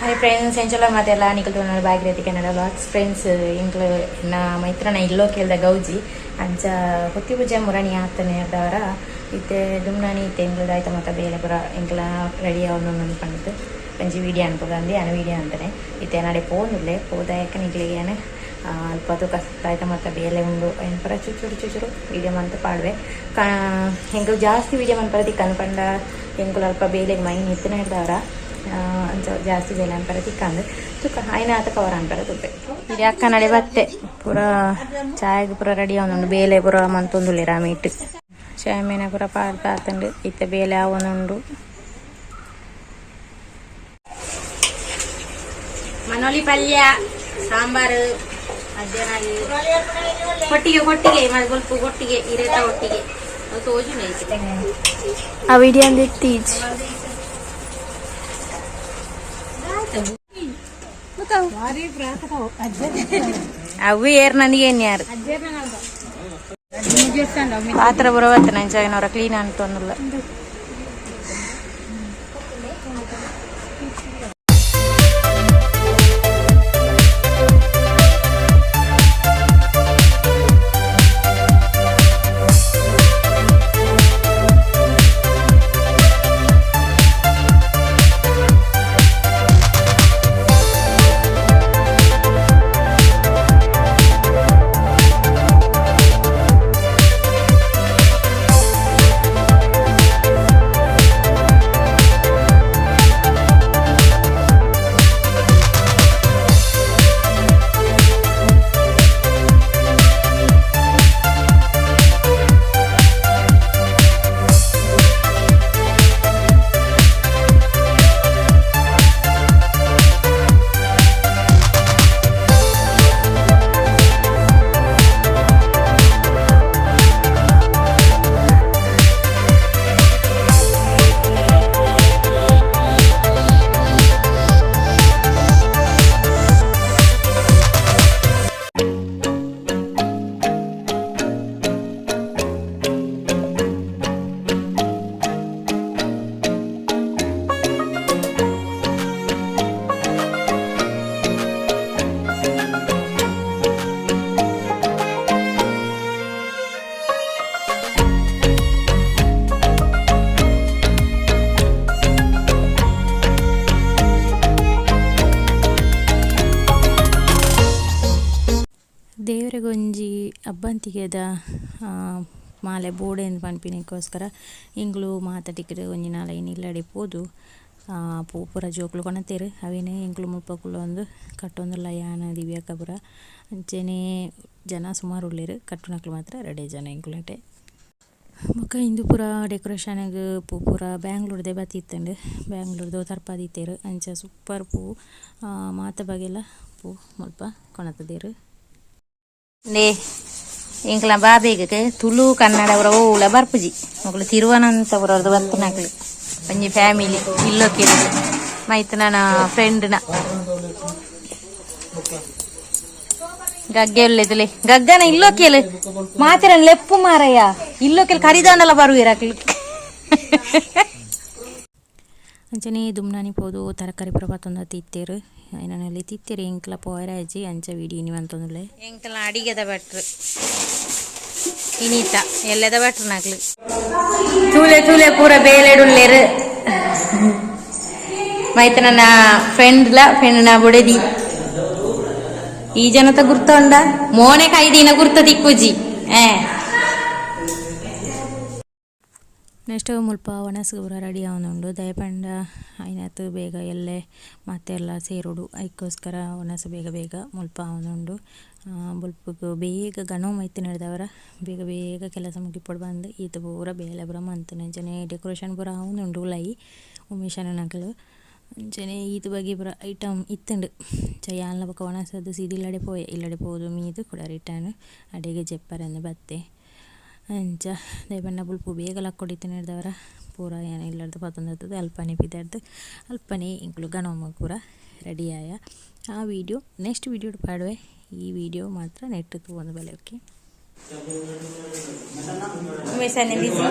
Hi friends, ಎಂಚಲ ಮಾತೆಲ್ಲ ನಿಕಲ್ ತೋಣ ಭಾಗ್ಯರತಿ Kannada vlogs. Friends, ಇಂಕ್ಲು ನಾ ಮೈತ್ರನ ಇಲ್ಲೋ ಕೇಳ್ದ ಗೌಜಿ ಅಂಚ ಹೊತ್ತಿ ಪೂಜೆ ಮುರಣಿ ಆತನೆ ದವರ ಇತ್ತೆ ದುಮ್ನಾನಿ ಇತ್ತೆ ಎಂಗ್ಲದ ಆಯ್ತ ಮತ್ತ ಬೇಲೆ ಪುರ ಎಂಕ್ಲ ರೆಡಿ ಆವೊಂದು ಪಂಡ್ದ್ ಒಂಜಿ ವೀಡಿಯೋ ಅನ್ಪುಗಂದು ಯಾನ ವೀಡಿಯೋ ಅಂತಾನೆ ಇತ್ತೆ ನಡೆ ಪೋನುಲ್ಲೆ ಪೋದಾಯಕ ನಿಕ್ಲೆಗ್ ಯಾನ್ ಅಲ್ಪ ತೂಕ ಆಯ್ತ ಮತ್ತ ಬೇಲೆ ಉಂಡು ಏನ್ ಪೂರ ಚುಚುರು ಚುಚುರು ವೀಡಿಯೋ ಮಂತ್ ಪಾಡ್ವೆ. ಎಂಕುಲು ಜಾಸ್ತಿ ವೀಡಿಯೋ ಮನ್ಪರ ತಿಕ್ಕಂದು ಪಂಡ ಎಂಕುಲು ಅಲ್ಪ ಬೇಲೆಗ್ ಮೈನ್ ಇತ್ತಿನ ಹಿಡ್ದವರ ಅಂಚ ಜಾಸ್ತಿ ಬೇಲೆ ಅನ್ಪರ ತಿಕ್ಕಂದು ತುಕ ಆಯ್ನ ಆತ ಕವರ್ ಅನ್ಪರ ತುಪ್ಪೆ ಇಡೀ ಅಕ್ಕ ನಡೆ ಬತ್ತೆ ಪೂರ ಚಾಯಗ್ ಪೂರ ರೆಡಿ ಆವೊಂದುಂಡು ಬೇಲೆ ಪೂರ ಮಂತೊಂದುಲ್ಲೆರ್ ಆಮೀಟ್ ಚಾಯ್ ಪೂರ ಪಾಡ್ದ್ ಆತುಂಡು ಇತ್ತೆ ಬೇಲೆ ಆವೊಂದುಂಡು. ಮನೋಲಿ ಪಲ್ಯ ಸಾಂಬಾರು ಮಧ್ಯಾಹ್ನ ಕೊಟ್ಟಿಗೆ ಕೊಟ್ಟಿಗೆ ಬೊಲ್ಪು ಕೊಟ್ಟಿಗೆ ಇರೇತ ಒಟ್ಟಿಗೆ ತೋಜುನೆ. ಆ ವಿಡಿಯೋ ತೀಜ್. ಅವು ಏರ್ ನನಗೆ ಯಾರು ಪಾತ್ರ ಬರವತ್ತ ನಂಚಾಗಿನವರ ಕ್ಲೀನ್ ಅಂತೊಂದಿಲ್ಲ. ದೇವರೆಗೊಂಜಿ ಅಬ್ಬಂತಿಗೆದ ಮಾಲೆ ಬೋಡೆಂದ್ ಪನ್ಪಿನಕ್ಕೋಸ್ಕರ ಎಂಕುಲು ಮಾತ ಟಿಕೆಟ್ ಒಂಜಿ ನಾಲೈನ್ ಇಲ್ಲಡೆ ಪೋದು ಪೂ ಪೂರ ಜೋಕುಲು ಕೊನತೆರ್. ಅವೆನ್ ಎಂಕುಲು ಮುಲ್ಪ ಕುಲ್ಲೊಂದು ಕಟ್ಟೊಂದುಲ್ಲ ಯಾನ್ ದಿವ್ಯಕ್ಕ ಪೂರ. ಅಂಚೆನೆ ಜನ ಸುಮಾರು ಉಲ್ಲೆರ್, ಕಟ್ಟುನಕುಲು ಮಾತ್ರ ರಡ್ಡೆ ಜನ ಎಂಕುಲ್ನಟೆ. ಬೊಕ ಇಂದು ಪೂರ ಡೆಕೋರೇಷನ್ ಗ್ ಪೂ ಪೂರ ಬ್ಯಾಂಗ್ಳೂರ್ದೆ ಬತ್ತಿತ್ತುಂಡು, ಬ್ಯಾಂಗ್ಳೂರ್ದ ತರ್ಪಾದಿತ್ತೆರ್. ಅಂಚ ಸೂಪರ್ ಪೂ ಮಾತ ಬಗೆಲ ಪೂ ಮುಲ್ಪ ಕೊನತುದೆರ್. ನೇ ಎಂಕ್ಲ ಬಾಬೇಗ್ ತುಳು ಕನ್ನಡ ಪೂರ ಓಲ ಬರ್ಪುಜಿ. ಮೊಕುಲು ತಿರುವನಂತಪುರರ್ದ್ ಬತ್ತಿನಕುಲು ಒಂಜಿ ಫ್ಯಾಮಿಲಿ ಇಲ್ಲೊಕ್ಕೆರ್ ಮೈತ್ನನ ಫ್ರೆಂಡ್ನ ಗಗ್ಗೆ ಉಲ್ಲೆದುಲೆ ಗಗ್ಗನ ಇಲ್ಲೊಕ್ಕೆಲ್ ಮಾತೆರನ್ ಲೆಪ್ಪು ಮಾರಯ್ಯ ಇಲ್ಲೊಕ್ಕೆಲ್ ಕರಿದಾಂಡಲ ಬರುವೆರ್ ಅಕ್ಲು. ಅಂಚನೆ ದುಮ್ನಾನಿ ಪೋದು ತರಕಾರಿ ಪೂರ ಪತ್ತೊಂದು ಇತ್ತೆರ್ ಐನನಲ್ಲಿ ತಿತ್ತೆರ್ ಎಂಕ್ಲ ಪೋಯೆರೆ ಆಯಿಜಿ. ಅಂಚ ವೀಡಿಯೋ ಇನಿ ಮಂತೊಂದುಲ್ಲೆ. ಎಂಕ್ಲ ಅಡಿಗೆದ ಭಟ್ರು ಇನಿತ ಎಲ್ಲೆದ ಭಟ್ರು ನಕ್ಲು ತೂಲೆ ತೂಲೆ ಪೂರ ಬೇಲೆಡುಲ್ಲೆರ್. ಮೈತನ ಫ್ರೆಂಡ್ಲ ಫ್ರೆಂಡ್ನ ಬುಡೆದಿ. ಈ ಜನತ ಗುರ್ತ ಉಂಡ ಮೋನೆ ಕೈದಿನ ಗುರ್ತ ತಿಕ್ಕುಜಿ. ನೆಕ್ಸ್ಟ್ ಮುಲ್ಪ ವನಸ್ಗ್ ಪೂರ ರೆಡಿ ಆವೊಂದುಂಡು. ದಾಯೆ ಪಂಡ ಐನಾತ್ ಬೇಗ ಎಲ್ಲೆ ಮಾತೆರ್ಲ ಸೇರೊಡು, ಐಕೋಸ್ಕರ ವನಸ್ ಬೇಗ ಬೇಗ ಮುಲ್ಪ ಆವೊಂದುಂಡು. ಬೊಲ್ಪುಗು ಬೇಗ ಗಣ ಮೈತಿನೆಡ್ದಾವರ ಬೇಗ ಬೇಗ ಕೆಲಸ ಮುಗಿಪೊಡು ಬಂದು ಈತ್ ಪೂರ ಬೇಲೆ ಪೂರ ಮಂತುನು. ಅಂಚನೆ ಡೆಕೋರೇಷನ್ ಪೂರ ಆವೊಂದುಂಡು ಉಲಾಯಿ ಉಮೇಶನನಕುಲು. ಅಂಚನೆ ಈತ್ ಬಗೆ ಪೂರ ಐಟಮ್ ಇತ್ತುಂಡು. ಅಂಚ ಯಾನ್ಲ ಬೊಕ ವನಸದ್ ಸೀದಾ ಇಲ್ಲಡೆ ಪೋಯೆ. ಇಲ್ಲಡೆ ಪೋದು ಮೀದ್ ಕುಡ ರಿಟರ್ನ್ ಅಡೆಗ್ ಜೆಪ್ಪರೆಂದ್ ಬತ್ತೆ. ಅಂಚ ದಾಯೆ ಪಂಡ ಬೊಲ್ಪು ಬೇಗ ಲಕ್ಕೊಡಿತ್ತಿನೆಡ್ದಾವರ ಪೂರ ಯಾನ್ ಇಲ್ಲಡ್ದ್ ಪತೊಂದು ಅಲ್ಪನೆ ಪಿದಡ್ದ್ ಅಲ್ಪನೆ ಎಂಕುಲು ಗಣಮ ಪೂರ ರೆಡಿ ಆಯ. ಆ ವೀಡಿಯೋ ನೆಕ್ಸ್ಟ್ ವೀಡಿಯೋಡ್ ಪಾಡುವೆ, ಈ ವೀಡಿಯೋ ಮಾತ್ರ ನೆಟ್ ತೂವೊಂದು ಬಲೆ. ಓಕೆ. ಉಮೇಶ್ ಬಿಸಿ.